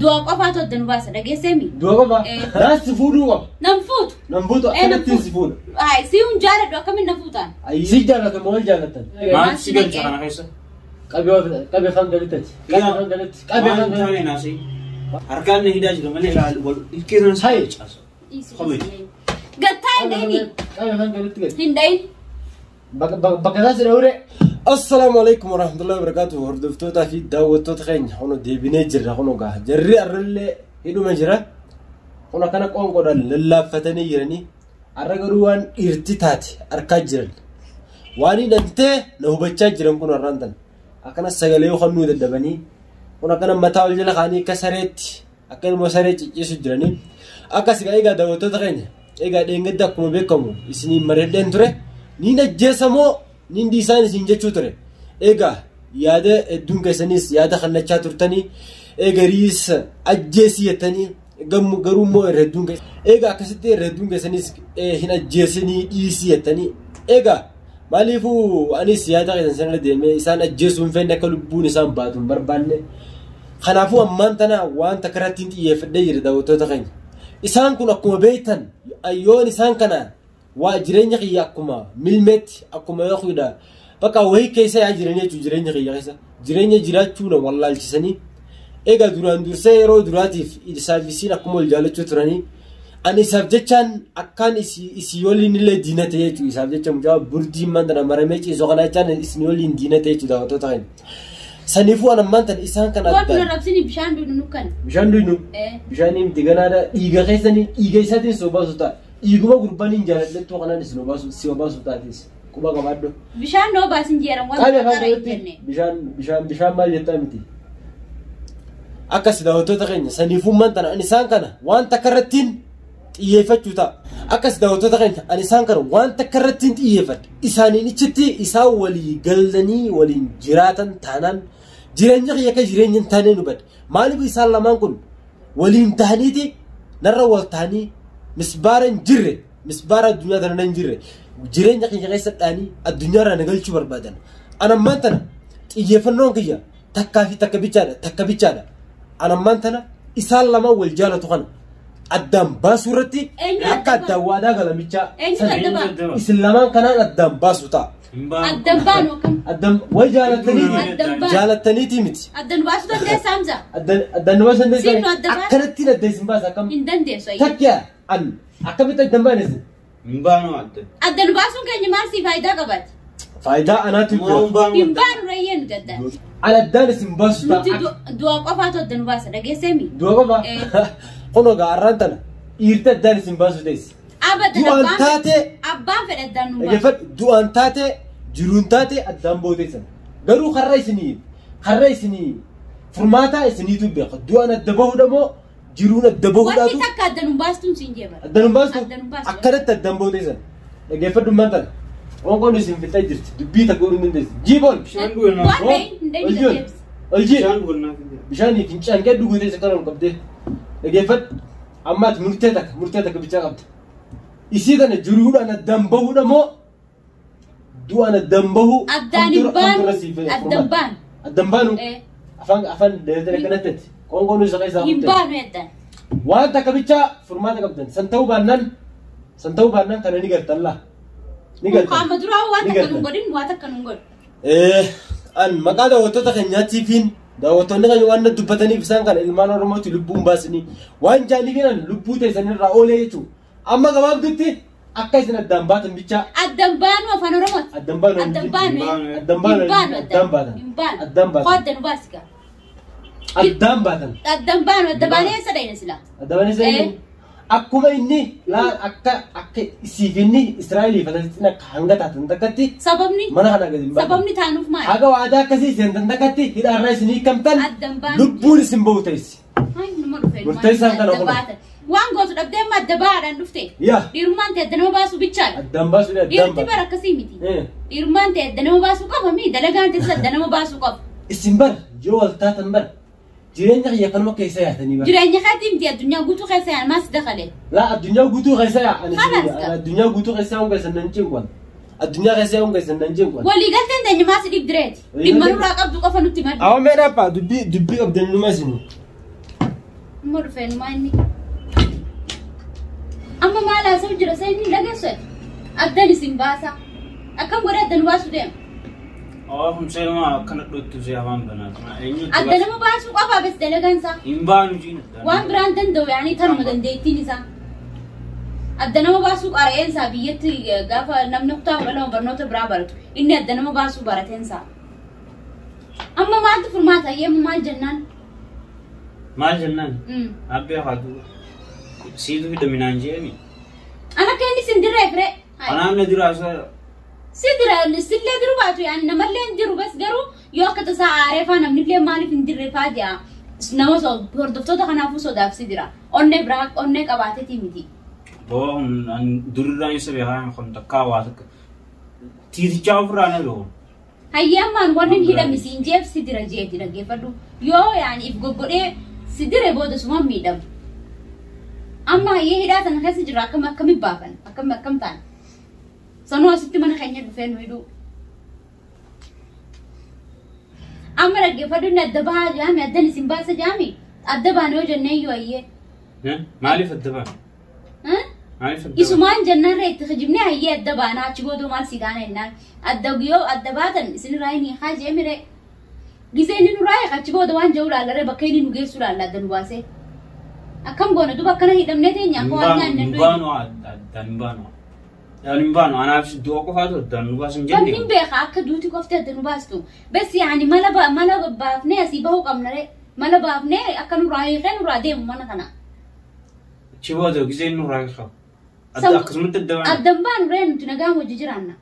Du'a qofaatu adda nu baasa dhageesseemi. Du'a qofa. Eh. Naan si fuudhuu qaba. Nan fuutu. Nan fuutu Eh, nan akkanattiin si fuudha. Ay, si hun jaaladhu akkamiin na fuutaan? Si jaallatan moo wal jaallatan? Maal si galcha kana keessa? Qabee afaan galitti. Qabee afaan galitti. Qabee Waan afaan taane galitti. naasii. Harkaan na hidhaa jira malee ilaali wal ilkee sana Hai. si caasa. Dhiisi, Kophee. dhiisi. Gattaa hin dhayini. Qabee afaan galitti gadi. Hin dhayin. Bakka isaa si dhawure. Assalaamu alaikum warahmatullahi wabarakatuh. Hordoftootaa fi daawwattoota keenya kun deebinee jirra kun egaa jarri arrallee hidhuma jira. Kun akkana qoonqoodhaan lallaaffatanii jiranii har'a garuu waan dhiirti taate argaa jiran. Waan hidhamtee na hubachaa jiran kun har'aan tan. Akkana sagalee yookaan nuu dadhabanii kun akkana mataa ol jala kaanii akka sareetti akka ilmoo saree cicciisu jiranii. Akkas egaa egaa daawwattoota keenya egaa dheengadda akkuma beekamu isiniin mareedheen ture niin ajjeesamoo niin dhiisaan isin jechuu ture. Egaa yaada hedduun keessanis yaada kannachaa turtanii egariis ajjeesii jettanii gammu garuu immoo irra hedduun keessa egaa akkasitti irra hedduun keessanis hin ajjeesinii dhiisii jettanii egaa maaliifuu anis yaada keessan sanarra deemee isaan ajjeesuu hin feene akka lubbuun isaan baatu hin barbaanne. Kanaafuu ammaan tana waan takka irratti hin xiyyeeffadhee jira daawwattoota keenya. Isaan kun akkuma beektan yoon isaan kana waa jireenya kiyya akkuma milmeetti akkuma yookiidha bakka wayii keessa yaa jireenya jechuun jireenya kiyya keessa jireenya jiraachuu na wallaalchisanii egaa duraan dursee yeroo duraatiif isaaf isiin akkuma wal jaallachuu turanii ani isaaf jechaan akkaan isii waliin illee diina ta'e jechuudha isaaf jecha mucaa burdiin man tana maramee ciisu kana jechaan isin waliin diina ta'e jechuudha daawwattoota keenya. Saniifuu ani ammaan tana isaan kana Waan nu addaan rabsini bishaan duudhu nu kana. bishaan dhuynu Eh. bishaan himti ganaadha dhiiga keessanii dhiiga isaatiin si obaasu ta'a dhiiguma gurbaan hin jaaladhettu kanaan isin obaasu si obaasu taatis quba qabaadhu. Bishaan noo baasin jeeran waan Qabe afaan qarqara hin kanatti jenne. bishaan bishaan bishaan maal jettaa miti. Akkas daawwattoota keenya saniifummaan tana ani isaan kana waan takka irrattiin xiyyeeffachuu ta'a. Akkas daawwattoota keenya ani isaan kana waan takka irrattiin xiyyeeffadha. Isaaniin ichitti isaan walii galanii waliin jiraatan taanaan jireenya kiyya akka jireenya hin taane nu bada. Maaliif isaan lamaan kun waliin ta'aniiti narra wal ta'anii misbaara hin jirre misbaara addunyaa tana hin jirre jireenya kiyya keessa dhaanii addunyaarraa na galchuu barbaadan. Ani ammaan tana xiyyeeffannoon kiyya takkaa fi takka bichaadha takka bichaadha. Ani ammaan tana isaan lamaan wal jaalatu kana addaan baasuu irratti Eenyu akka adda addaan waadaa galamichaa Eenyu sana adda ba'a? Adda ba'a. isin lamaan kanaan addaan baasu ta'a. Hin baanu. Addan baanu akkam? Addaan wal jaalattanii Addan baanu. jaalattaniitii miti. Adda nu baasuu dandeessa Hamza? Addaan addaan nama Siin nu sandeessan adda baasa? akkanattiin adda isin baasa akkam Hin dandeessu ayya. takkiya an akkamitti addaan baane isin Hin baanu adda. Adda nu baasuun keenya maal sii faayidaa qabaati? faayidaa anaatu Moo hin jira. baanu Hin adda. baanu rayyee nu gadda. An addaan isin baasu Nuti ta'a. du'a qofaatu adda nu baasa dhageesseemi. Du'a qofa. Eh. Kun egaa har'aan tana dhiirti addaan isin baasu teessi. Abadan Du'aan abbaan taate abbaan fedhe addaan nu baasa. dhaggeeffadhu du'aan taate jiruun taate addaan booteessan. Garuu karra isinii furmaataa isiniitu beeka. Du'aan adda bahuudha moo jiruun adda Wanti bahuudhaatu takka adda nu baastuun siin jeebara. addaan hin baastu Addaan hin baastu. akkanatti addaan booteessan. Dhaggeeffadhu maal tana qoonqoon isin fixee jirti dubbii takka godhuu hin dandeessi. Jiiboon Bishaan dhuganaa. Waan dhayin hin dhayin Oljiin dandeebisa. oljiin Bishaan dhuganaa. bishaanii fincaan kee dhuguu teesse kan ol qabdee dhaggeeffadhu ammaati murtee takka bichaa qabda isii tana jiruudhaan addaan bahuudha moo du'aan addaan bahuu Addaan hin baanu. Addaan baanu. addaan baanu Eh. afaan afaan deemtee akkanatti qoonqoon isa keessaa Hin kutte baanu addaan. waan takka bichaa furmaata qabdan san ta'uu baannaan kana ni gartan laa ni gartan. Qaama duraa waan Ni takka nu gartan. godhin waa takka nu godhu. An maqaa daawwattoota keenyaatiifiin daawwattoonni keenya waan na dubbataniif isaan kana ilmaan Oromooti lubbuun baasanii waan jaaniifiin an lubbuu teessanirraa oolee jechuudha. Amma gabaabdutti akka isin addaan baatan bichaa Addaan baanu afaan Oromooti. addaan baanu Addaan baanu. addaan baanu Hin baanu addaan baatan Hin baanu. addaan baatan Qoodda nu baasi gaa. addaan baatan Addaan baanu adda baanee eessa dhayna silaa? adda baanee Eh. sanii akkuma inni laal akka akka isiif inni Israa'elii Falastiin akka hanga taatan takkatti Sababni mana kana gadi hin baatan. sababni taanuuf maali? Haga waadaa akkasii seentan takkatti hidhaarraa isin hiikamtan Addaan baanu. lubbuun isin bahu teessi. Ay, numa dhufe. Murteessaan kana Adda qofa. baatan. Waan gootu dhabdee amma adda bahaadhaan dhufte. Yaa. Dhiirummaan ta'e adda nama baasuu bichaadha. Addaan baasuu addaan Dhiirti baasa. bara akkasii miti. Eh. Dhiirummaan ta'e adda nama baasuu qaba mi dalagaan ta'e adda nama baasuu qaba. Isin bar yoo wal taatan bar jireenya kiyya kanuma keessa yaatanii bar. Jireenya keetii miti addunyaa guutuu keessa yaan maas dakale. Laa addunyaa guutuu keessa yaa ani Khalas isin- ka. ani addunyaa guutuu keessa yaa hunga nan cinqan. Addunyaa keessa yaa hunga nan cinqan. Waliigalteen teenya maas dhibdireeti. Waliigalteen- Dhimma nurraa qabdu qofa nutti maddu. Awwa mee dhaabbaa dubbii dubbii qabdan numa isin. Amma dhufeen maa inni? Amma maal haasa'u jira sa inni dhageessu addan isin baasa. Akkam godhe adda nu baasu deema. Humseema akkana dhootti si afaan banaa. Eenyutti Adda nama baasuu qofaa bes dalagaan isaa. Hin baanu jiin. Waan biraan danda'u yaani tanuma dandeettiin isaa. Adda nama baasuu qara'eensaa biyyatti gaafa namni kutaa 12 barnoota biraa baratu inni adda nama baasuu barateensaa. Amma maaltu furmaata yemmu maal jennaan? Maal jennaan? Abbee haatu siitu hidhaminaan jeemi. Ana akka inni sin dirree fire. Anaan na diraa isa Si dira sillee diru baatu yaani namallee hin diru bas garuu yoo akka tasaa aaree faa namnillee maaliif hin dirree faa jaa nama hordoftoota kanaafuu sodaaf si dira. Onnee biraa onnee qabaateeti miti. Boo durirraan isa beekaa kun takkaa waa takka. Tiitichaa ofirraa na beeku. Hayyammaan wanni hin hidhami siin jeef si dira jeeti dhaggeeffadhu. Yoo yaani if goggodhee si dire booda sumaan miidhamu. Amma hayyee hidhaa sana keessa jira akkam akkami baafan akkam akkam ta'an. Sanuu asitti mana keenya dhufee nu hidhuu. Amma dhaggeeffadhu inni adda bahaa jaami addan isin baasa jaami adda baana yoo jennee iyyuu hayyee. Maaliif adda baana? Maaliif adda baana? Isumaan jennarra itti kijibnee hayyee adda baanaa achi boodoo maal si taana jennaan adda yoo adda baatan isinirraa inni haa jeemire. Gisee inni nurraa hiika achi booda waan jiru laallaree bakka inni nu geessu laalla adda nu baasee. Akkam goona duuba akkana hidhamnee teenya akka waan nyaanne Hin nu baanu addaan hin baanu. Addaan hin baanu anaaf du'a qofaatu addaan nu baasan Wanni jenne. hin beeka akka duuti qofti adda nu baastu. Bes yaani mala mala baafnee asii bahuu qabna ree. Mala baafnee akka nurraa hiikee nurraa deemu mana kana. Achi booda gisee inni nurraa hiika. Adda akkasumatti adda baana. Addan baanu ree nuti nagaan hojii jiraanna.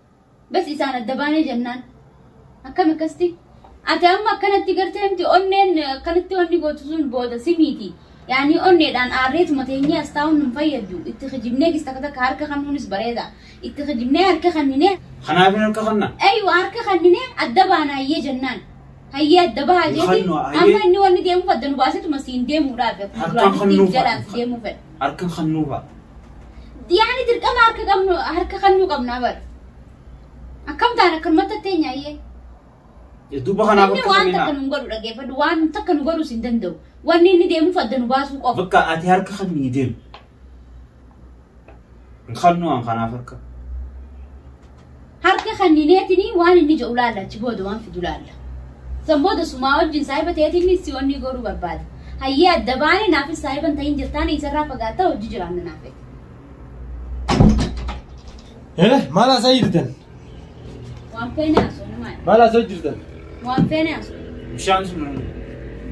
Bes isaan adda baanee jennaan. Akkam akkasti? Ati amma akkanatti gartee miti onneen akkanatti onni gootu sun booda simiiti. Yaani onneedhaan aarreetuma teenyee as taa'uun nun fayyadu. Itti kijibnee gis takka takka harka kannuunis bareeda. Itti kijibnee harka kanninee Kanaaf harka kanna. Aywa harka kanninee adda baana hayyee jennaan. Hayyee adda bahaa jeeti. Kannu, hayyee. Amma inni wanni deemuuf adda nu baasetuma siin deemuudhaaf. Harkaan kannuu fa'a. Jalaan si deemuu fedha. Harka kannuu fa'a. Yaani dirqama harka qabnu harka kannuu qabnaa bara. Akkam ta'an akkanumatti teenya hayyee. Duuba kanaaf Inni harka waan takka kanninaa. nu godhu dhaggeeffadhu waan takka nu godhus hin danda'u. Wanni inni deemuuf adda nu baasuu qofa. Bakka ati harka kannii deemu. Hin kannuu an kanaaf harka. Harka kannineetini waan inni jedhu laalla achi booda waan fidu laalla. San booda sumaa wajjin saahiba ta'eetiin si wanni godhuu barbaada. Hayyee adda baane naafis saahiban ta'in jirtaan isarraa fagaatta hojii jiraanna naafet. Maal haasa'aa jirtan? Waan feene haasoo maal? Maal haasa'aa jirtan? Waan feene haasoo. Bishaan sun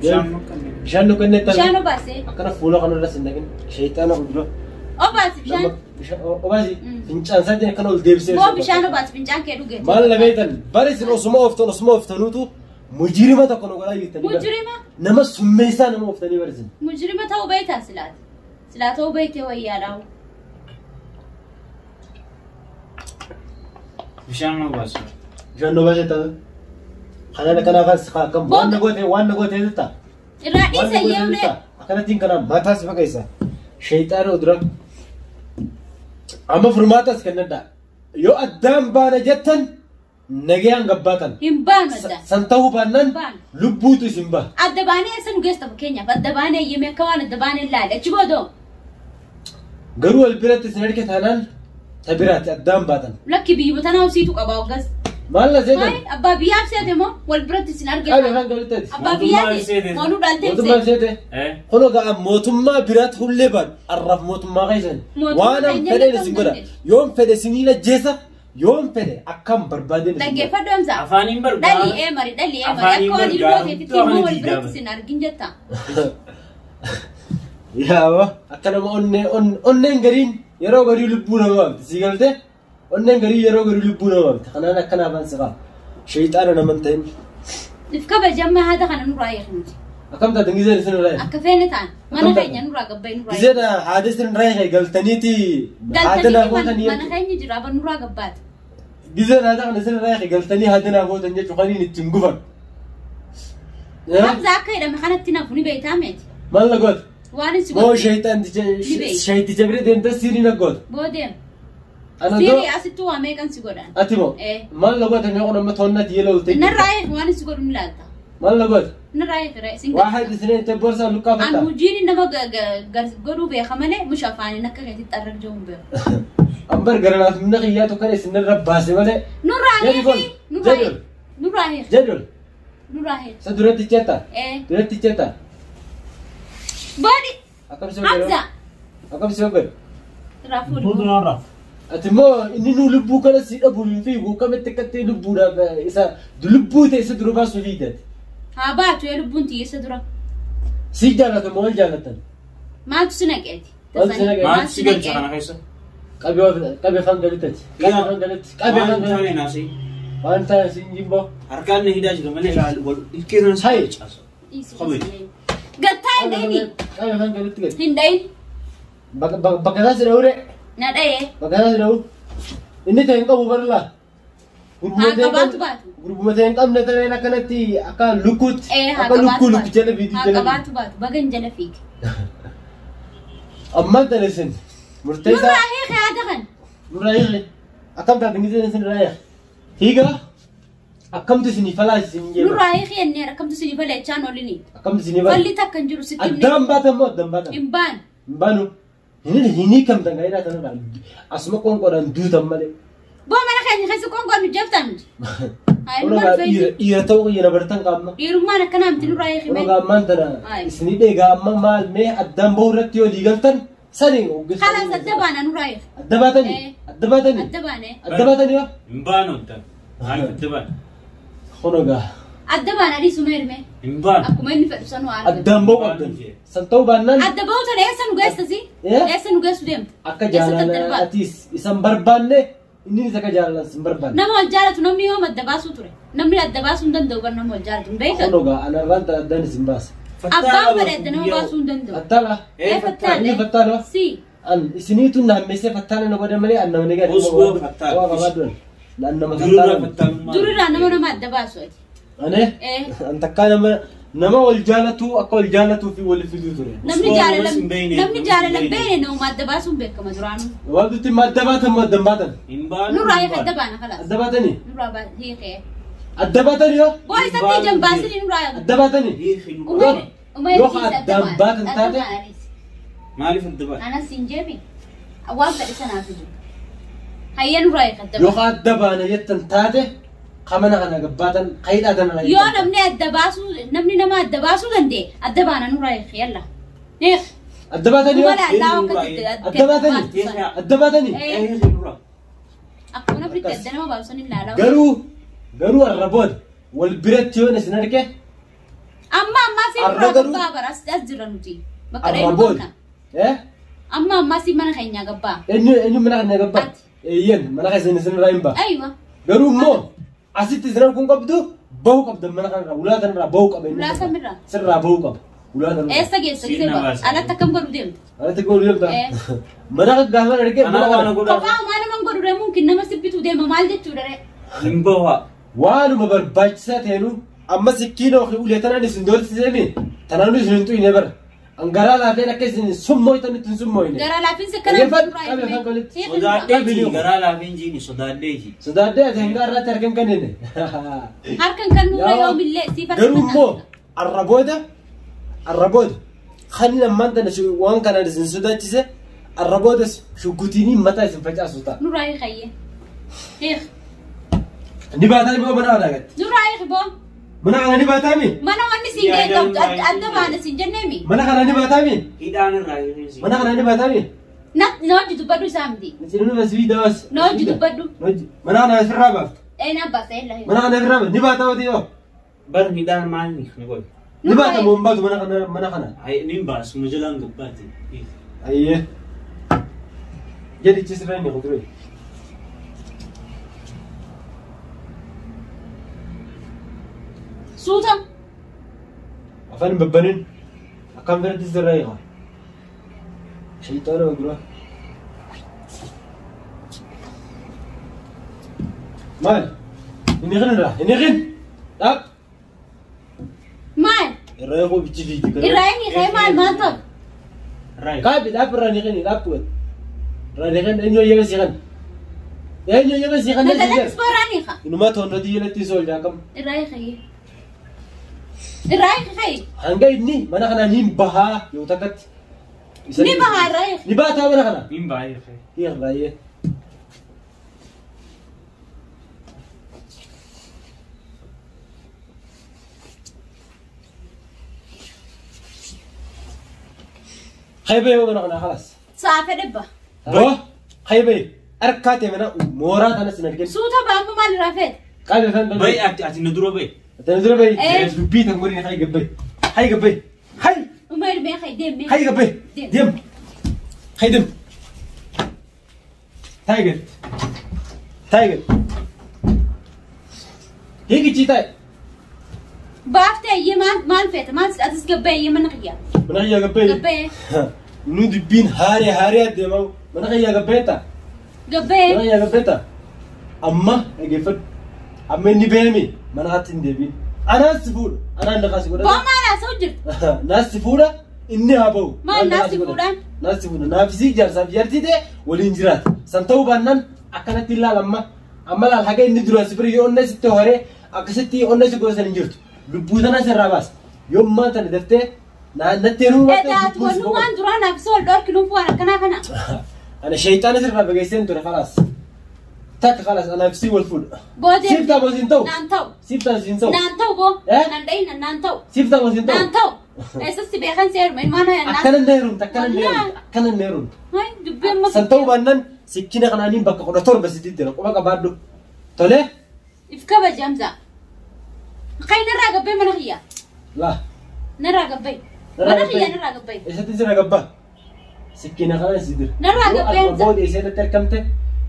bishaan nu kennee. Bishaan nu kennee Bishaan obaasee. Akkana fuula kanarra sin dhaqin. Shayxaana fuuldura. Obaasi bishaan. Obaasi fincaan isaatiin akkana ol deebisee. Boo bishaan obaasi fincaan kee dhugee. Maal na beektan bari isin osuma ooftan osuma ooftanuutu mujirima tokko nu godhaa jirtanii. Mujirima? Nama summeessaa nama ooftanii bari isin. Mujirima ta'uu beektaa silaati. Silaa ta'uu beektee wayyaadhaa. Bishaan nu obaasi. Bishaan nu obaasee ta'a. Kanaan kanaafas akkam waan na goote waan na goote ta'a. Irraa dhiisa yeewlee. Akkanattiin kanaan mataa si faqeessa. Shayxaana udura. Amma furmaatas kennadha. Yoo addaan baana jettan nagayaan gabbaatan. Hin baanu adda. San ta'uu baannaan Baanu. lubbuutu isin baha. Adda baanee eessa nu geessa fakkeenyaaf adda baanee eeyyamee akka waan adda baanee ilaali achi boodoo. Garuu wal biratti isin harka taanaan ta biraatti addaan baatan. Lakki biyyuma tanaa usiitu qaba hoggas. Maal na seetan? Maali abbaa biyyaaf seete moo wal biratti isin arge. Qabi afaan galitti. Abbaa biyyaati moonuu dhaaltee Mootummaa seete. seete. Kun egaa mootummaa biraatti hullee baanu arraaf mootummaa keessan. Mootummaa Waan an keenya fedhen ta'uu isin godha. dandeessu. Yoon fedhe isiniin ajjeesa yoon fedhe akkam barbaadeen isin godha. Dhaggeeffadhu Hamza. Afaaniin barbaada. Dhalli ee mari dhalli ee mari Afaaniin akka waan ilmoo barbaada. keetitti immoo wal biratti isin argin jetta. Yaaba akka nama onneen gariin yeroo garii lubbuu nama baafti si galtee onneen garii yeroo garii lubbuu nama baafti kanaan akkana afaan si qaba shayxaana nama hin ta'in. If kabajamma haada kana nurraa eegnuti. Akkam taate gizeen isin irraa eegnu? Akka feene ta'an mana keenya nurraa gabbaa'e nurraa eegnu. Gizeen haada isin irraa eegnu galtaniiti haada naa Galtanii gootanii mana keenya jira aba nurraa gabbaate. Gizeen haada kana isin irraa eegnu galtanii haada naa gootan jechuun kan inni ittiin gufan. Hamza akka jedhame kanatti nafu ni beektaa meeti. Maal na goota? Waan isin Moo godhu. shayxaan bira deemtee siirii na goota? Boodeem. Ana Siirii asittuu waa meeqan si godhan? Ati moo? Maal na goota mee kun amma toonnatti yeloo ta'e? Narraa eegu waan isin godhu ni laalta. Maal na goota? Nurraa hiikire. Isin Waaxid isin itti boorsaa luqqaa An fattaa. hojiin nama godhuu beeka malee mush afaaniin akka keetitti arrabjoo hin beeku. Ambar gara laafimna kiyyaa tokko isin irra baase malee. Nurraa Jedhi kun, hiiki. Nurraa jedhi. hiiki. Nurraa hiiki. Jedhu Nurraa hiiki. isa duratti jetta. Ee. Duratti jetta. Boodi. Akkam si godhe? Hamza. Akkam si godhe? Irraa fuudhi. Fuutu narraa. Ati immoo inni nu lubbuu kana si dhabu hin fiigu akkamitti akkatti lubbuudhaaf isa lubbuu ta'e isa dura baasuu fiigdati. Haa baatu ee lubbuun xiyyeessa dura. Si jaallatan moo wal jaallatan? Maaltu si naqeeti? Maaltu si naqeeti? Maaltu si galcha kana keessa? Qabee afaan galitti. Qabee afaan galitti. Qabee afaan Waan taane galitti. naasii. Waan taane siin jibboo. Harkaan na hidhaa jira malee wal ilkee sana Hai. si caasa. Dhiisi. Gattaa hin dhayini. Qabee afaan galitti gadi. Hin dhayin. Bakka isaa si dha'uure. Na dhayee. Bakka isaa si dha'u. Inni ta'e hin qabu barlaa. Haa qabaatu baatu. Gurbuma ta'e hin qabne ta'een akkanatti akka lukkuutti. Ee haa Akka lukkuu qabaatu lukku jala baatu. fiiguu Haa jala qabaatu baatu. Baga hin jala fiige. Ammaan tana isin murteessaa. Nurraa hiiki haada kan. Nurraa hiiki. Akkam taate ingiliziin isin irraa hiiki. Hiika akkamtu isinii falaa isin jeema. Nurraa hiiki jennee akkamtu isinii balee olini. Akkamtu isinii falaa. Falli takka hin jiru sitti himne. Addaan baatan moo addaan baatan? Hin baanu. Hin baanu. Hin hiikamtan gaa'elaa tanarraa asuma qoonqoodhaan duutan malee. Boo mana keenya keessa qoonqoon nu jabtaa miti. Haa Kun ilmaan egaa fe'isi. dhiira ta'uu kiyya bartan qaamna. Dhiirummaan akkanaa miti nurraa hiiki Kun mee. egaa ammaan tana Ayi. isinii dheegaa amma maal mee addaan bahuu irratti yoo diigaltan sani hoggeessu. Kalaas adda baana nurraa hiiki. Adda baatanii? Eh. Adda baatanii? Adda baane. Adda baatanii yoo? Hin baanu addan. Maaliif adda baana? Kun egaa Adda baana dhiisuma hirmee. Hin baanu. Akkuma inni fedhu sanuu argatu. addaan bahuu qabdan. San ta'uu baannaan Adda bahuu tana eessa nu geessa si? Eh? Eessa nu geessu deemta? akka Eessatti adda jaalala baatu? atiis isan barbaanne inni akka jaalalan sin barbaanne. Nama wal jaalatu namni yoom adda baasuu ture? Namni adda baasuu hin danda'u bar nama wal jaalatu hin beekan. Kun egaa anarraan tana addaan isin baasa. Abbaan fedhe adda nama baasuu hin danda'u. Fattaala. Ee fattaadha. Inni fattaala. Si. An isiniitu naammeessee fattaala na godhe malee an nama ni gadi. Osoo fattaala. Waa qabaadhuun. An nama Dururraa fattaala. fattaalummaa. Durirraa nama nama adda baasu ati. Ane? Eh. An takkaa nama wal jaalatu akka wal jaalatuu fi wal fiduu ture. Namni Osoo jaalala namas hin beekne, namni namas jaalala hin hin beekne. beekne nama adda baasuun beekama duraanuu. Waan dutti ma adda baatan moo adda hin baatan? Hin baanu. Nurraa hiika adda baana kalaas. Adda baatanii? Nurraa hiikee. Adda baatanii yoo? Boo isatti ijaan baasini nurraa hiika. Adda baatanii? Hiiki nurraa. Umee umee Yoo addaan baatan taate? Maaliif adda baana? Anas hin jeemi. Waan fedhe sanaaf jiru. Hayyee nurraa hiika adda Yoo baana. adda baana jettan taate kamana kana gabbaatan qayidhaa tana. Yoo namni adda baasuu namni nama adda baasuu danda'e adda baana nurraa hiika yalla. Hiik. Adda baatanii yoo? Wala allaa akka Adda baatanii? Adda baatanii? Eh. Hiiki nurraa. Akkuma namni adda nama baasu san ilaalaa. Garuu arra booda wal biratti yoon isin arge Amma ammaa si Arra nurraa garuu- gabbaa bara as as jira nuti. Bakka arra dhayinu booda. qabna. Eh? Amma ammaa si mana keenyaa gabbaa. Eenyu mana kana gabbaa? Ati. Eeyyan mana keessa isin irraa hin ba'a. Aywa. Garuu immoo asitti isin arguun qabdu bahuu qabda mana kanarraa ulaa tanarraa bahuu qaba. inni Ulaa sirraa. kamirraa? Sirraa bahuu qaba. Ulaa tanarraa. Eessa geessa Siin gisee na ba'a? baasa. Alatti akkam godhu deemta? Alatti gooluu deemta. Eh. Mana kan gaafa arge mana Kanaaf waan kana godhaa. Kophaa homaa nama hin godhu ree mumkin nama sibbituu deema maal jechuudha ree? Hin bahu. Waanuma barbaachisaa ta'enu amma sikkiinoo fi ulee tanaan isin doorsisee tanaan isin hin xuyne bara. Angaraa laafeen akka isin summooytanitti hin summooyne. Garaa laafinsi akkana Dhaggeeffadhu, nurraa qabi afaan hiikee. qolitti. Hiiki nurraa. Sodaadheeti garaa laafeen jiini sodaadheeti. Sodaadhee ati hanga irratti harkan kennine. Harkan kan nurra yoomillee siif harka Garuu kan immoo arra booda kan ammaan tana waan kanaan isin sodaachise arra booda shuggutiin mataa isin facaasu ta'a. Nurraa hiikayyee. Hiik. Ni baataa boo mana kana gatti. Nurraa hiiki boo. Mana kana ni baataami? Mana wanni siin ga'e qabdu adda baana siin jenneemi. Mana kana ni baataami? Hidhaan irraa hiiki. Mana kana ni baataami? Na hojii dubbadhu isaa miti. Isin nu basbii dawas. Na hojii dubbadhu. Mana kana asirraa baaftu. Ee na baasa ella. Mana kana asirraa baaftu. Ni baataa wati yoo. Bar hidhaan maal ni godhe? Ni baata moo hin baatu mana kana mana kana. Ni baasu majalaan gabbaati. Ayyee. Jedhichi sirraa inni kuturee. Suuta. Afaan hin babbanin. Akkam biratti sirraa hiika. Shayxaana dura. Maal? Inni kin irraa? Inni kin? Dhaab. Maal? Irraa eeguu bichi fiigi. Irraa inni hiikee maal maal ta'u? Raayit. Kaabi dhaab irraa ni kin dhaab tuwet. Irraa ni kin eenyu eeyyama si kan? Eenyu eeyyama si kan? Na dalagis boo irraa ni hiika. Inumaa toonnoti jalatti sool jaakam. Irraa hiikayyee. Irraa hiiki hayi. Hanga inni mana kana niin bahaa yoo takkatti. Ni bahaa irraa hiiki. Ni baataa mana kana. Niin baay'ee. Hiik baay'ee. Haybee yoo mana kana خلاص. Sa'a fedhe ba. Boo haybee harkaa ta'e mana mooraa tanas hin arginu. Suuta ba amma maal irraa feete? Qabe fan Bayi ati na dura bayi. Tana dura bayi. Eh. Dubbii tan godhin hay gabbay. Hay gabbay. Hay Umayr mee hayi deem mee. hay gabbay. Deem. Deem. Hay deem. Tiger. Tiger. Hiiki taa'e. Baaftee iyyee maal maal feete? Maal atis gabbee iyyee mana kiyya. Mana kiyya gabbay. Gabbee. Nu dubbiin haaree haaree adeemaa mana kiyya gabbeeta. Mana Gabbee. kiyya gabbeeta. Amma dhaggeeffadhu. Amma inni beemi mana haatti hin deebiin. Anaan si fuudha. Anaan lafaa si Boo godhata. maal haasa'u jirta? Naas si fuudha inni haa ba'u. Maal naas si godhata? fuudhaan? Naas si fuudha. Naafisii jaarsaaf jaartii ta'e waliin jiraata. San ta'uu baannaan akkanatti ilaal amma. Amma laal haga inni duraan si bira yoo onnee sitti horee akkasitti onnee si godhatan hin jirtu. Lubbuu tana sirraa baasa. Yoommaa tana daftee natti heerumuu baatte Edaatu lubbuun si wanni waan duraa naaf isa wal dhorki lubbuu waan akkanaa kana. Ana shayxaana sirraa fageesseen ture khalaas. Takka khalaas anaaf si wal fuudha. Boodee. Siif ta'a siin ta'u. Naan ta'u. Siif ta'a siin ta'u. Naan ta'u boo. Eh? Naan dhayina naan ta'u. Siif ta'a siin ta'u. Naan ta'u. Eessatti beekan si heeruma ilmaan hayaan naan. Akkana hin heerumte akkana hin heerumte akkana hin heerumte. Hai dubbii amma. San ta'uu baannaan sikkina kanaaniin bakka 17 sitti jira quba qabaadhu. Tolee? If kabaji Hamza. Kai narraa gabbee mana kiyya. Laa. Narraa gabbee. Mana kiyya narraa gabbee. Eessatti sirra gabbaa? Sikkina kanaan si jira. Narraa gabbee Yoo Hamza. booda isheetti argamte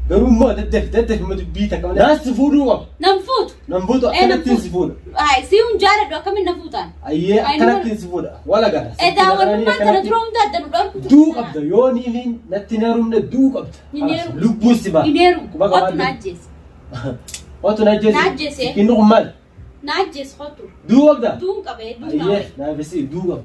garuu immoo daddaf daddaf immoo dubbii takka malee. Naas si fuudhuu qaba. Nan fuutu. Nan fuutu Eh, nan akkanattiin si fuutu. fuudha. Hai si hun jaaladhu akkamiin na fuutaan? Ayyee Ai, akkanattiin si fuudha. Wala gara. Edaa walummaan tana dura hunda adda nu dhorku. Duu qabda yoo niifiin natti hin heerumne duu qabda. Hin heerumu. Lubbuun si ba'a. Hin heerumu. Quba Kottu qabaadhu. na ajjeesi. Kottu na ajjeesi. Na ajjeese. Sikkinni kun maal? Na ajjeesi kottu. Duu qabda. Duun qabee duun Ayyee naafisii duu qabda.